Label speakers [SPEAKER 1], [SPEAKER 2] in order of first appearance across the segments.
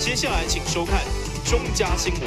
[SPEAKER 1] 接下來請收看中嘉新聞。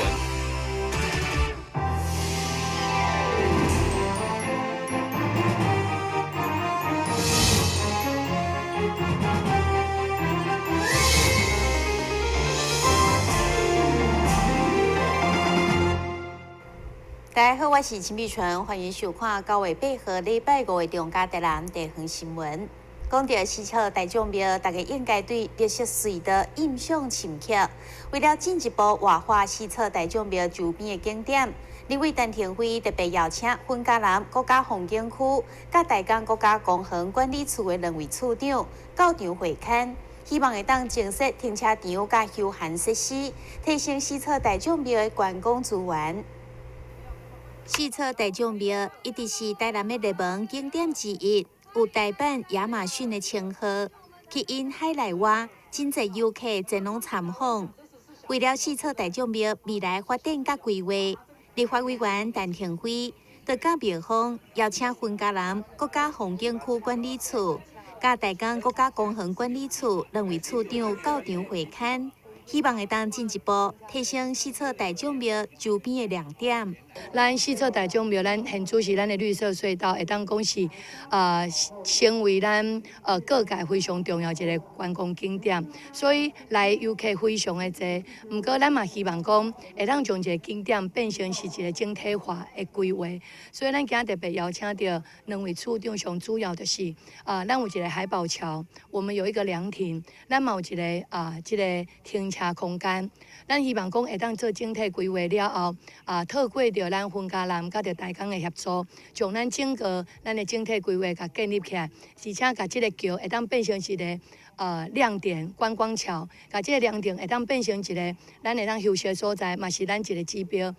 [SPEAKER 2] 大家好，我是陳美純，歡迎收看9月8號禮拜五的中嘉台南地方新聞。講到四草大眾廟，大家應該對綠色隧道印象深刻。為了進一步活化四草大眾廟周邊的景點，立委陳亭妃特別邀請雲嘉南國家風景區佮台江國家公園管理處的兩位處長到場會勘，希望會當增設停車場佮休閒設施，提升四草大眾廟的觀光資源。四草大眾廟一直是台南的熱門景點之一，有台版亞馬遜的稱號，吸引海內外真濟遊客前往參訪。為了四草大眾廟未來發展佮規劃，立法委員陳亭妃就佮廟方邀請雲嘉南國家風景區管理處、佮台江國家公園管理處兩位處長到場會勘。希望會當進一步提升四草大眾廟周邊的亮點。
[SPEAKER 3] 咱四草大眾廟，咱現主是咱的綠色隧道，會當講是成為咱各界非常重要一個觀光景點，所以來遊客非常的濟。毋過咱嘛希望講，會當將這個景點變成是一個整體化的規劃。所以咱今日特別邀請著兩位處長，上主要就是咱有一個海寶橋，我們有一個涼亭，咱嘛有一個這個停車空間。咱希望講會當做整體規劃了後，透過著咱雲嘉南佮著台江的協助，將咱整個咱的整體規劃共建立起來，而且共這個橋會當變成一個亮點觀光橋，共這個涼亭會當變成一個咱會當休息的所在，嘛是咱一個指標。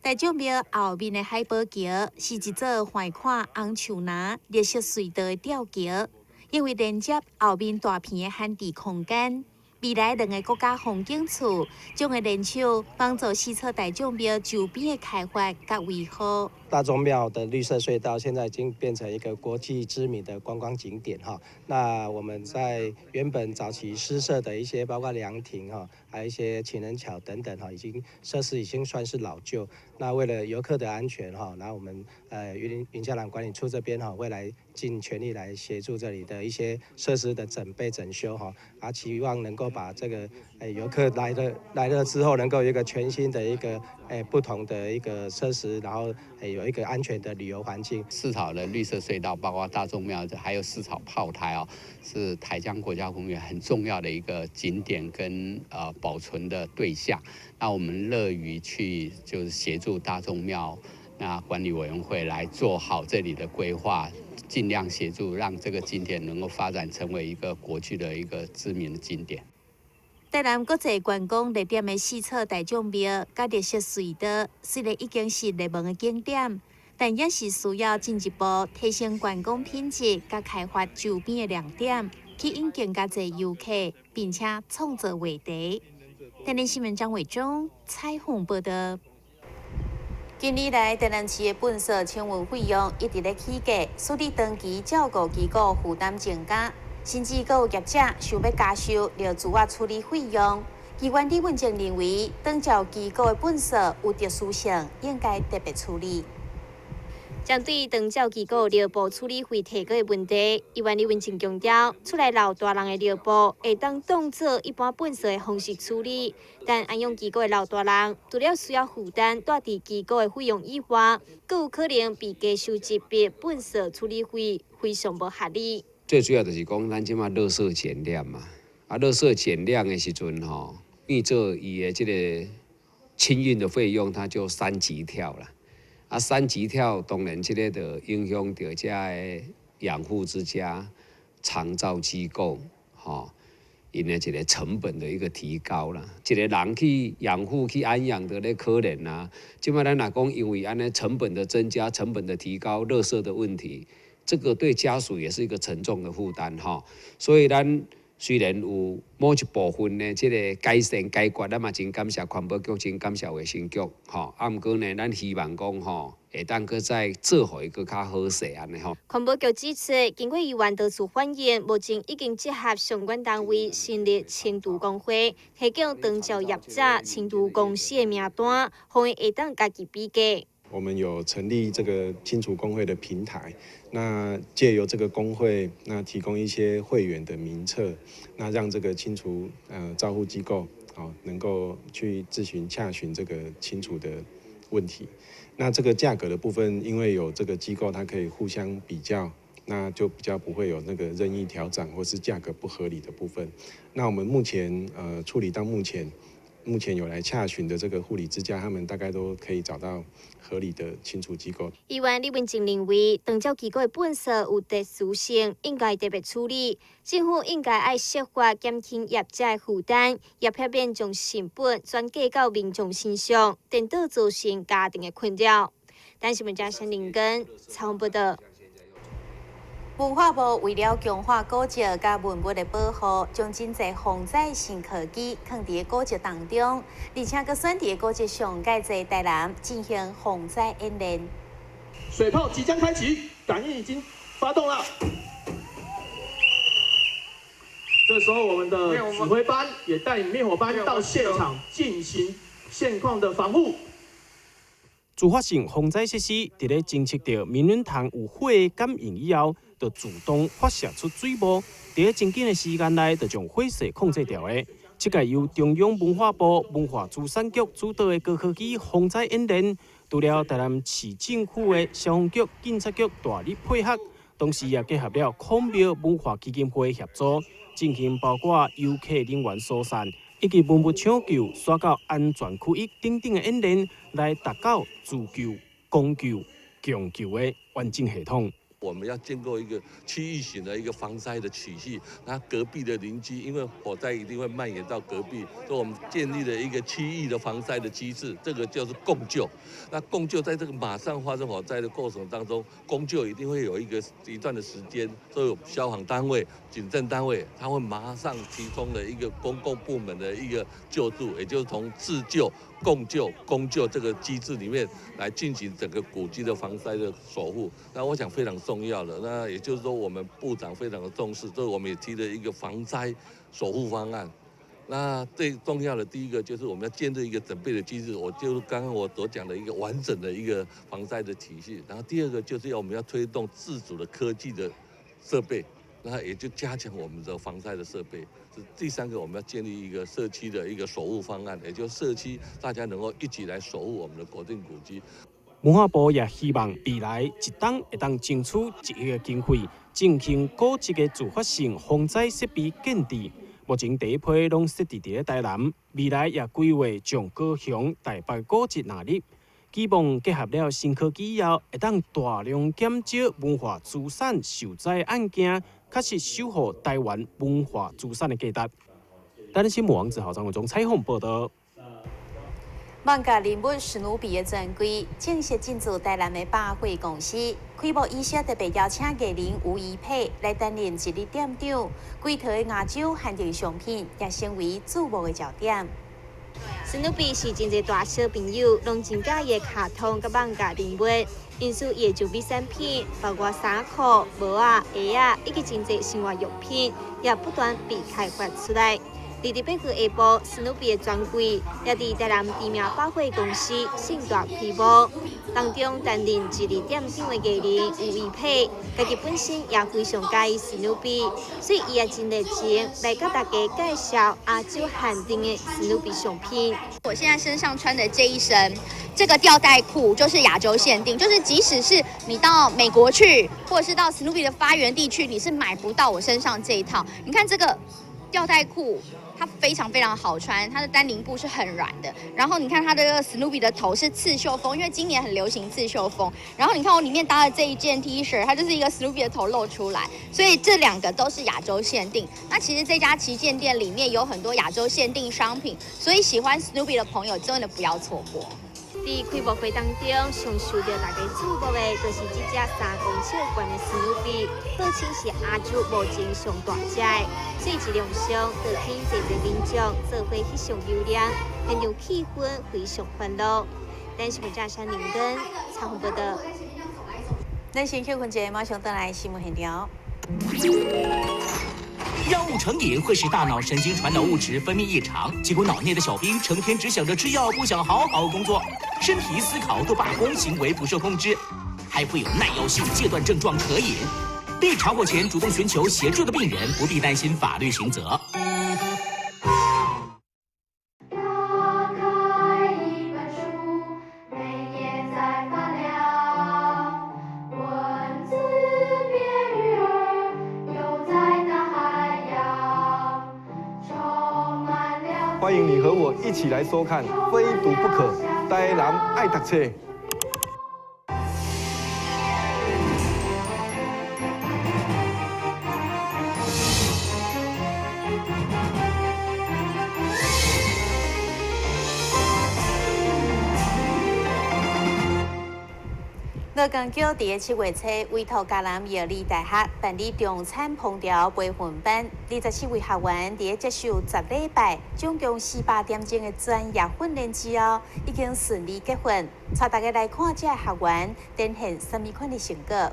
[SPEAKER 2] 大眾廟後面的海寶橋是一座橫跨紅樹林綠色隧道的吊橋，因為連接後面大片的閒置空間。未來兩個國家風景處將會聯手幫助四草大眾廟周邊的開發佮維護。
[SPEAKER 4] 大眾廟的綠色隧道現在已經變成一個國際知名的觀光景點哈。那我們在原本早期施設的一些，包括涼亭哈，還有一些情人橋等等哈，已經設施已經算是老舊。那為了遊客的安全哈，然後我們雲嘉南管理處這邊哈，會來盡全力來協助這裡的一些設施的整備整修哈，期望能夠把這個遊客來了之後，能夠有一個全新的一個不同的一個設施，然後有一個安全的旅遊環境。
[SPEAKER 5] 四草的綠色隧道，包括大眾廟，還有四草炮台哦，是台江國家公園很重要的一個景點跟保存的對象。那我們樂於去就是協助大眾廟那管理委員會來做好這裡的規劃，盡量協助讓這個景點能夠發展成為一個國際的一個知名的景點。
[SPEAKER 2] 台南國際觀光熱點的四草大眾廟佮綠色隧道，雖然已經是熱門的景點，但也是需要進一步提升觀光品質佮開發周邊的亮點，吸引更加濟遊客，並且創造話題。台南新聞張偉忠採訪報道。近年來，台南市的糞埽清運費用一直咧起價，使得長期照顧機構負擔增加。甚至閣有業者想欲加收尿苴仔處理費用。議員李文靜認為，長照機構的糞埽有特殊性，應該特別處理。
[SPEAKER 6] 針對長照機構尿布處理費提高的問題，議員李文靜強調，厝內老大人的尿布會當當做一般糞埽的方式處理，但安養機構的老大人除了需要負擔蹛佇機構的費用以外，閣有可能被加收一筆糞埽處理費，非常無合理。
[SPEAKER 7] 最主要就是講，咱這馬垃圾減量嘛，垃圾減量的時陣吼，變做伊的這個清運的費用，它就三級跳啦。三級跳當然這個就影響著這个養護之家、長照機構，吼，𪜶的一個成本的一個提高啦。一個人去養護、去安養的咧可憐啊。這馬咱若講，因為按呢成本的增加、成本的提高、垃圾的問題。這個對家屬也是一個沉重的負擔哈，所以咱雖然有某一部分的這个改善解決，咱嘛真感謝環保局，真感謝衛生局，吼。啊，毋過呢，咱希望講吼，會當閣再做予伊閣較好勢按呢吼。
[SPEAKER 6] 環保局指出，經過議員多次反映，目前已經結合相關單位成立清除工會，提供長照業者清除公司的名單，予𪜶會當家己比價。
[SPEAKER 8] 我們有成立這個清除工會的平台，那借由這個工會，那提供一些會員的名冊，那讓這個清除照護機構，好能夠去諮詢洽詢這個清除的問題。那這個價格的部分，因為有這個機構，它可以互相比較，那就比較不會有那個任意調漲或是價格不合理的部分。那我們目前處理到目前。目前有來洽詢的這個護理之家，他們大概都可以找到合理的清除機構。
[SPEAKER 6] 議員李文靜認為，長照機構的垃圾有特殊性，應該特別處理。政府應該愛設法減輕業者的負擔，也避免將成本轉嫁到民眾身上，顛倒造成家庭的困擾。台視新聞記者林根採訪報道。
[SPEAKER 2] 文化部為了強化古蹟佮文物的保護，將真濟防災新科技囥佇古蹟當中，而且閣選佇古蹟上蓋濟台南進行防災演練。
[SPEAKER 9] 水炮即將開啟，感應已經發動了。這時候，我們的指揮班也帶領滅火班到現場進行現況的防護。
[SPEAKER 10] 自發性防災設施，佇咧偵測著明倫堂有火的感應以後，就自動發射出水霧，佇咧真緊的時間內，就將火勢控制牢的。這個由中央文化部文化資產局主導的高科技防災演練，除了台南市政府的消防局、警察局大力配合，同時也結合了孔廟文化基金會協助，進行包括遊客人員疏散以及文物搶救、徙到安全區域等等的演練，來達到自救、公救、共救的完整系統。
[SPEAKER 11] 我們要建構一個區域型的一個防災的體系。那隔壁的鄰居，因為火災一定會蔓延到隔壁，所以我們建立了一個區域的防災的機制，這個就是共救。那共救在這個馬上發生火災的過程當中，公救一定會有一段的時間，所以消防單位、警政單位，他會馬上提供了一個公共部門的一個救助，也就是從自救、共救、公救這個機制裡面來進行整個古蹟的防災的守護。那我想非常重要的，那也就是說，我們部長非常的重視，所以我們也提了一個防災守護方案。那最重要的第一個就是我們要建立一個準備的機制，我就剛剛我所講的一個完整的一個防災的體系。然後第二個就是要我們要推動自主的科技的設備，那也就加強我們的防災的設備。第三個，我們要建立一個社區的一個守護方案，也就是社區大家能夠一起來守護我們的國定古蹟。
[SPEAKER 10] 文化部也希望未來一冬會當爭取一億的經費，進行古蹟的自發性防災設備建置。目前第一批攏設置佇咧台南，未來也規劃將高雄、台北古蹟納入，期望結合了新科技以後，會當大量減少文化資產受災案件，確實守護台灣文化資產的價值。台視新聞王子豪、張偉忠採訪報道。
[SPEAKER 2] 漫畫人物史努比的專櫃正式進駐台南的百貨公司。開幕儀式特別邀請藝人吳怡佩來擔任一日店長，規套的亞洲限定商品也成為注目的焦點。
[SPEAKER 6] 史努比是真濟大小朋友攏真佮意的卡通佮漫畫人物，因此伊的周邊產品，包括衫褲、帽仔、鞋仔以及真濟生活用品，也不斷被開發出來。佇八號下晡，史努比的專櫃也佇台南知名百貨公司盛大開幕。當中擔任一日店長的藝人吳怡佩，家己本身也非常佮意史努比，所以伊也真熱情來佮大家介紹亞洲限定的史努比商品。
[SPEAKER 12] 我現在身上穿的這一身，這個吊帶褲就是亞洲限定，就是即使是你到美國去，或者是到史努比的發源地去，你是買不到我身上這一套。你看這個吊帶褲。它非常非常好穿，它的丹寧布是很軟的。然後你看它的史努比的頭是刺繡風，因為今年很流行刺繡風。然後你看我裡面搭的這一件 T 恤，它就是一個史努比的頭露出來，所以這兩個都是亞洲限定。那其實這家旗艦店裡面有很多亞洲限定商品，所以喜歡史努比的朋友真的不要錯過。
[SPEAKER 6] 佇開幕會當中，上受著大家矚目的，就是這隻3公尺懸的史努比，號稱是亞洲目前上大隻的。所以一亮相，就吸引濟濟民眾做伙翕相留念，現場氣氛非常歡樂。台視新聞張林根採訪報導。
[SPEAKER 2] 咱先休困一下，馬上轉來新聞現場。
[SPEAKER 13] 藥物成癮會使大腦神經傳導物質分泌異常，結果腦內的小兵成天只想着吃藥，不想好好工作，身體思考都罷工，行為不受控制，還會有耐藥性戒斷症狀可引。被查獲前主動尋求協助的病人不必擔心法律刑責。
[SPEAKER 14] 打開一本書，每頁在發亮，文字變魚兒，游在大海洋，充滿了。
[SPEAKER 15] 歡迎你和我一起來收看《非讀不可》，台南愛讀冊。
[SPEAKER 2] 勞工局佇咧7月初委託嘉南藥理大學辦理中餐烹調培訓班，27位學員佇咧接受10禮拜，總共400點鐘的專業訓練之後，已經順利結訓。帶大家來看這个學員展現啥物款的成果。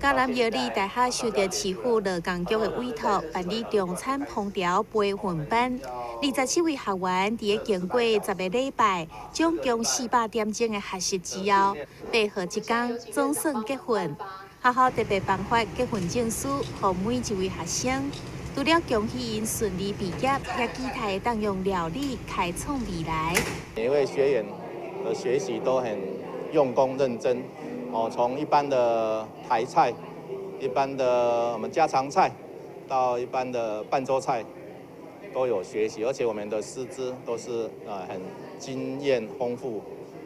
[SPEAKER 2] 嘉南藥理大學受著市府勞工局的委託，辦理中餐烹調培訓班。27位學員佇咧經過10個禮拜，總共400點鐘的學習之後，8號這工總算結訓。學校特別頒發結訓證書，予每一位學生。除了恭喜𪜶順利畢業，也期待會當用料理開創未來。
[SPEAKER 16] 每一位學員的學習都很用功認真。哦，從一般的台菜、一般的我們家常菜，到一般的辦桌菜，都有學習，而且我們的師資都是很經驗豐富，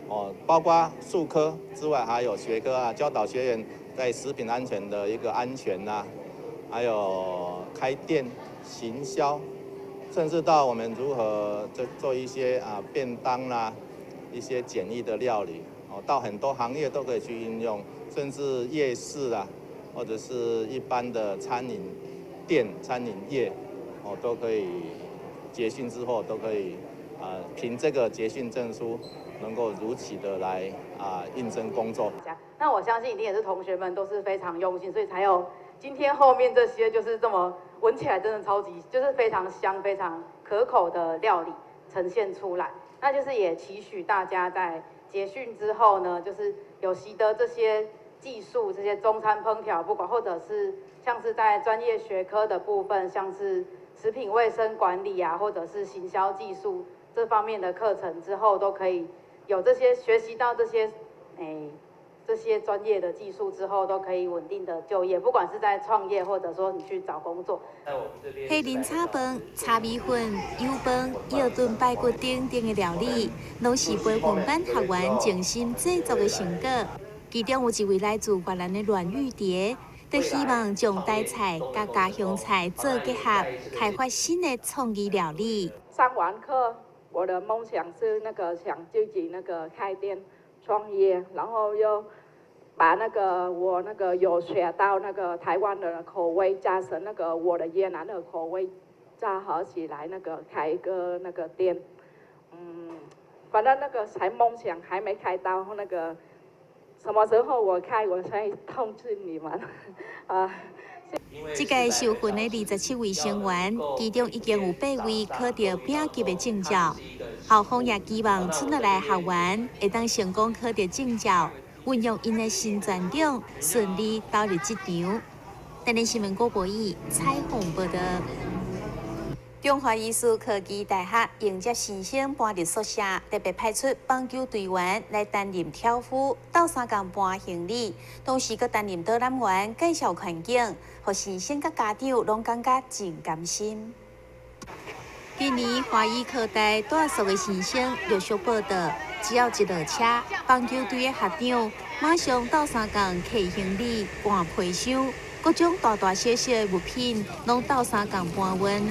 [SPEAKER 16] 哦，包括術科之外，還有學科啊，教導學員在食品安全的一個安全啊，還有開店、行銷，甚至到我們如何做做一些啊便當啦，一些簡易的料理。到很多行業都可以去應用，甚至夜市啊，或者是一般的餐飲店、餐飲業，哦，都可以結訓之後都可以啊，憑這個結訓證書，能夠如期的來啊應徵工作。
[SPEAKER 17] 那我相信一定也是同學們都是非常用心，所以才有今天後面這些就是這麼聞起來真的超級，就是非常香、非常可口的料理呈現出來。那就是也期許大家在結訓之後呢，就是有習得這些技術，這些中餐烹調，不管或者是像是在專業學科的部分，像是食品衛生管理啊，或者是行銷技術這方面的課程之後，都可以有這些學習到這些，這些專業的技術之後，都可以穩定的就業，不管是在創業或者說你去找工作。
[SPEAKER 2] 黑林炒飯、炒米粉、油飯、藥燉排骨等等的料理，攏是培訓班學員精心製作的成果。其中有一位來自越南的阮玉蝶，就希望將台菜佮家鄉菜做結合，開發新的創意料理。
[SPEAKER 18] 上完課，我的夢想是那個想自己那個開店創業，然後又把那個我那個有學到那個台灣的口味，加上那個我的越南的口味，加合起來那個開一個那個店，反正那個才夢想還沒開到，那個什麼時候我開，我才通知你們啊。
[SPEAKER 2] 這屆受訓的27位成員，其中已經有8位考著丙級的證照。校方也期望剩落來學員會當成功考著證照，運用𪜶的新專長，順利投入職場。台南新聞郭博義採訪報導。中華醫事科技大學迎接新生搬入宿舍，特別派出棒球隊員來擔任挑夫，鬥相共搬行李，同時閣擔任導覽員介紹環境，予新生佮家長攏感覺真甘心。今年華醫科大住宿的新生陸續報到，只要一落車，棒球隊的學長馬上鬥相共提行李、搬皮箱，各種大大小小的物品攏鬥相共搬運。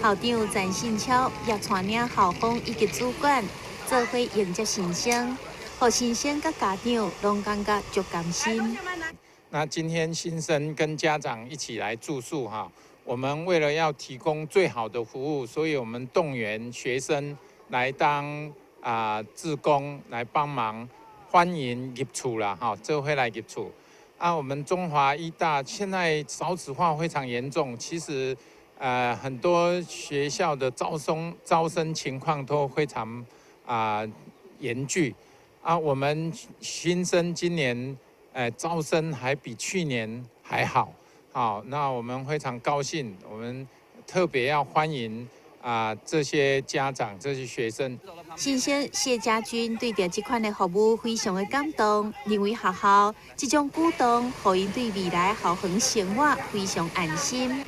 [SPEAKER 2] 校長陳信超也帶領校方以及主管，做伙迎接新生，予新生佮家長攏感覺足甘心。
[SPEAKER 19] 那今天新生跟家長一起來住宿哈，我們為了要提供最好的服務，所以我們動員學生來當志工來幫忙歡迎入厝啦哈，做伙來入厝。啊，我們中華醫大現在少子化非常嚴重，其實很多學校的招生情況都非常嚴峻。啊，我們新生今年招生還比去年還好，好，那我們非常高興，我們特別要歡迎這些家長、這些學生。
[SPEAKER 2] 新生謝家軍對著這款的服務非常的感動，認為學校這種舉動，予𪜶對未來校園生活非常安心。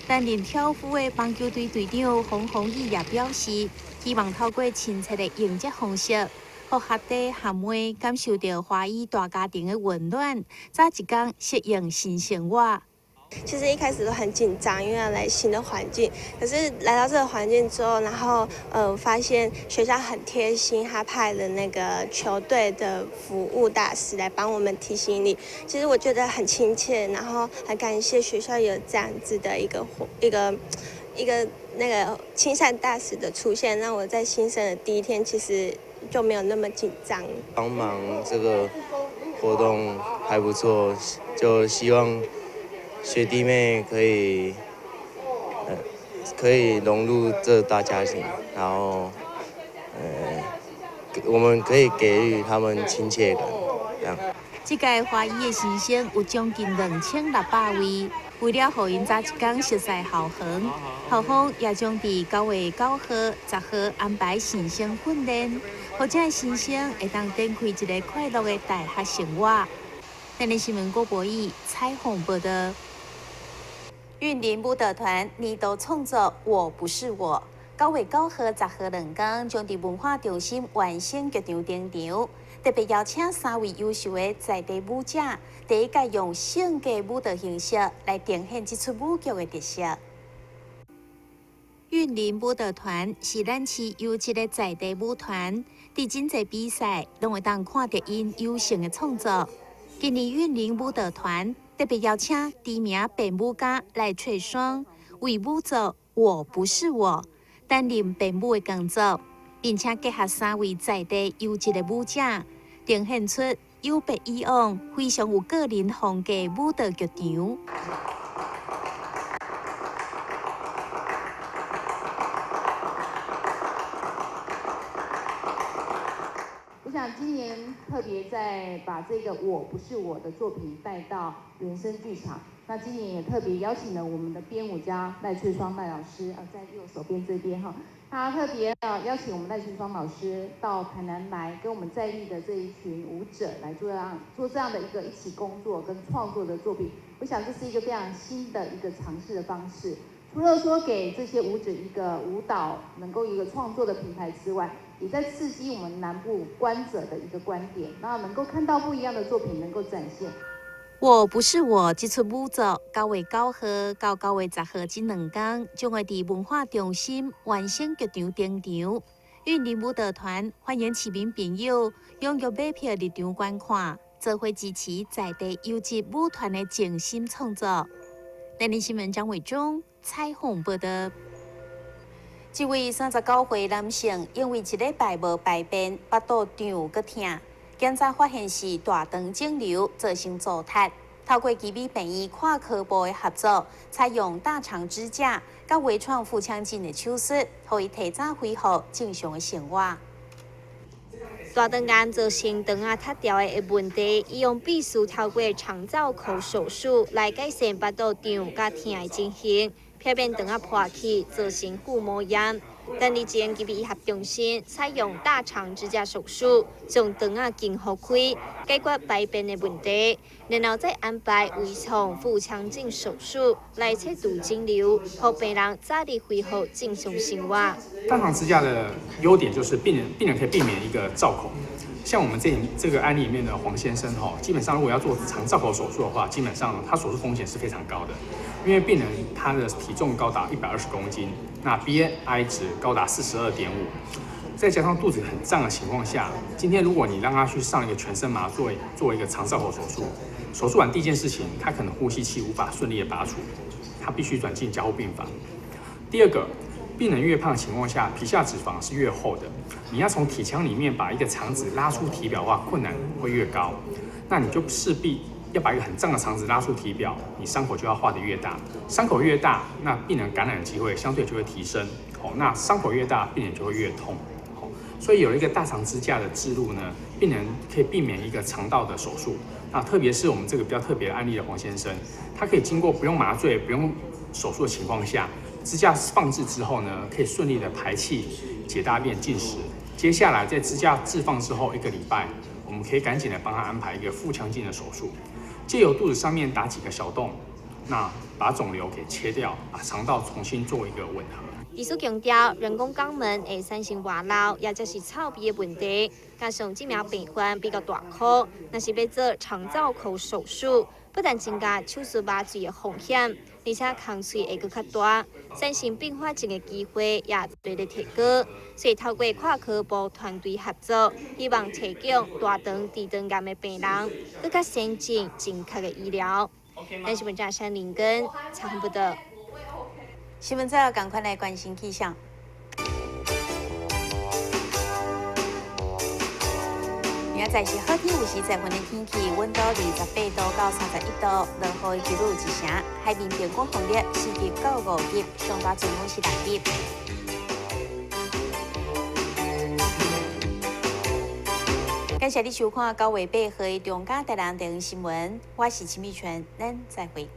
[SPEAKER 2] 擔任挑夫的棒球隊隊長洪宏毅也表示，希望透過親切的迎接方式，予學弟學妹感受著華醫大家庭的溫暖，早一工適應新生活。
[SPEAKER 20] 其實一開始都很緊張，因為要來新的環境。可是來到這個環境之後，然後發現學校很貼心，他派了那個球隊的服務大使來幫我們提行李。其實我覺得很親切，然後很感謝學校有這樣子的一個那個親善大使的出現，讓我在新生的第一天其實就沒有那麼緊張。
[SPEAKER 21] 幫忙這個活動還不錯，就希望學弟妹可以融入這大家庭，然後，我們可以給予他們親切感，這樣。
[SPEAKER 2] 這屆華醫的新生有將近2600位，為了予𪜶早一工熟悉校園，校方也將佇9月9號、10號安排新生訓練，予這新生會當展開一個快樂的大學生活。台南新聞郭博義採訪報道。雲林舞蹈團年度創作《我不是我》，9月9號、10號兩工將佇文化中心原聲劇場登場，特別邀請三位優秀的在地舞者，第一屆用性格舞蹈形式來呈現這齣舞劇的特色。雲林舞蹈團是咱市優質的在地舞團，佇真濟比賽攏會當看著𪜶優勝的創作。今年雲林舞蹈團特別邀請知名編舞家賴翠霜為舞作《我不是我》擔任編舞的工作，並且結合三位在地優質的舞者，呈現出有別以往、非常有個人風格舞蹈劇場。
[SPEAKER 22] 我想今年特別在把這個《我不是我》的作品帶到原聲劇場。那今年也特別邀請了我們的編舞家賴翠霜賴老師啊，在右手邊這邊哈，他特別啊邀請我們賴翠霜老師到台南來，跟我們在地的這一群舞者來做這樣的一個一起工作跟創作的作品。我想這是一個非常新的一個嘗試的方式。除了說給這些舞者一個舞蹈能夠一個創作的平台之外，也在刺激我們南部觀者的一個觀點，那能夠看到不一樣的作品能夠展現。
[SPEAKER 2] 我不是我，這齣舞作9月9號到9月10號這兩工，將會佇文化中心原聲劇場登場。雲林舞蹈團歡迎市民朋友踴躍買票入場觀看，做伙支持在地優質舞團的精心創作。台南新聞張偉忠採訪報道。這位39歲男性因為一禮拜無排便，腹肚脹閣疼，檢查發現是大腸腫瘤，造成阻塞。透過奇美病院跨科部的合作，採用大腸支架佮微創腹腔鏡的手術，予伊提早恢復正常的生活。
[SPEAKER 6] 大腸癌造成腸仔塌掉的問題，伊用必須透過腸造口手術來改善腹肚脹佮疼的情形，避免腸仔破去，造成腹膜炎。但日前，奇美醫學中心採用大腸支架手術，將腸仔經予開，解決排便的問題，然後再安排微創腹腔鏡手術來切除腫瘤，予病人早日恢復正常生活。
[SPEAKER 23] 大腸支架的優點就是病人可以避免一個造口，像我們這個案例裡面的黃先生哈，基本上如果要做腸造口手術的話，基本上他手術風險是非常高的，因為病人他的體重高達120公斤，那 BMI 值高達42.5，再加上肚子很脹的情況下，今天如果你讓他去上一個全身麻醉，做一個腸造口手術，手術完第一件事情，他可能呼吸器無法順利的拔除，他必須轉進加護病房。第二個，病人越胖的情況下，皮下脂肪是越厚的，你要從體腔裡面把一個腸子拉出體表的話，困難會越高。那你就勢必要把一個很脹的腸子拉出體表，你傷口就要畫得越大，傷口越大，那病人感染的機會相對就會提升。哦，那傷口越大，病人就會越痛。所以有一個大腸支架的置入呢，病人可以避免一個腸道的手術。那特別是我們這個比較特別的案例的黃先生，他可以經過不用麻醉、不用手術的情況下，支架放置之後呢，可以順利的排氣、解大便、進食。接下來在支架置放之後一個禮拜，我們可以趕緊來幫他安排一個腹腔鏡的手術，借由肚子上面打幾個小洞，那把腫瘤給切掉，把腸道重新做一個吻合。
[SPEAKER 6] 醫師強調，人工肛門會產生外漏，也就是臭味的問題。加上這名病患比較大顆，若是欲做腸造口手術，不但增加手術麻醉的風險，而且空喙會閣較大，產生併發症的機會也隨咧提高。所以透過跨科部團隊合作，希望提供大腸直腸癌的病人閣較先進、正確的醫療。咱是文嘉山林根采訪報導。
[SPEAKER 2] 新聞最後，趕快來關心氣象。明仔載是好天，有時在雲的天氣，溫度28度到31度，落雨的幾率1成。海面平均風力4級到5級，上大陣風是6級。感謝你收看9月8號的中嘉台南電視新聞，我是秦美泉，咱再會。